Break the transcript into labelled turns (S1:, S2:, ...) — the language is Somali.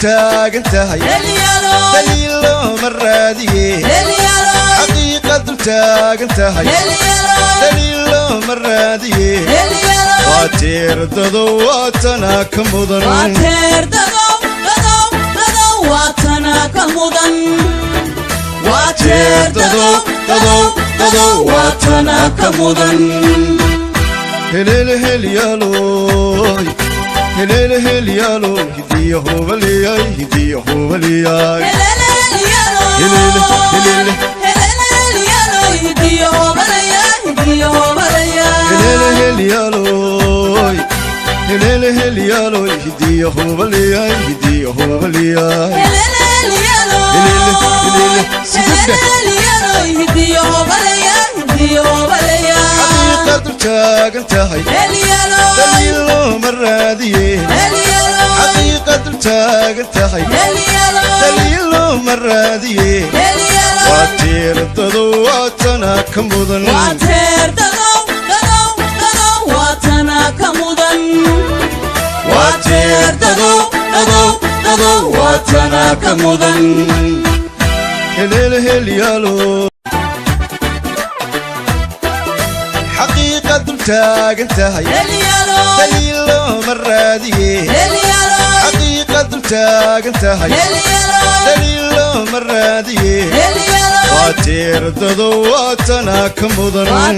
S1: taagan tahay, daliil looma raadiye. Xaqiiqa dul taagan tahay, daliil looma raadiye. Waa teerdado waatana ka mudan. Waa teerdado dadow dadow waatana ka mudan. Helele helyaaloy, helele helyaalo, hidiya hubaliyay, hidiya hubaliyay. Helele helele helele helyaaloy, helele helyaaloy, hidiya hubaliyay, hidiya hubaliyay. Helele helele sigudhe. Xaqiiqa dul taagan tahay, daliil looma raadiye. Xaqiiqa dul taagan tahay, daliil looma raadiye. Waa teerdado waatana ka mudan. Waa teerdado dadow dadow waatana ka mudan. Helele helyaalo. Xaqiiqa dul taagan tahay, daliil looma raadiye. Xaqiiqa dul taagan tahay, daliil looma raadiye. Waa teerdado waatana ka mudan.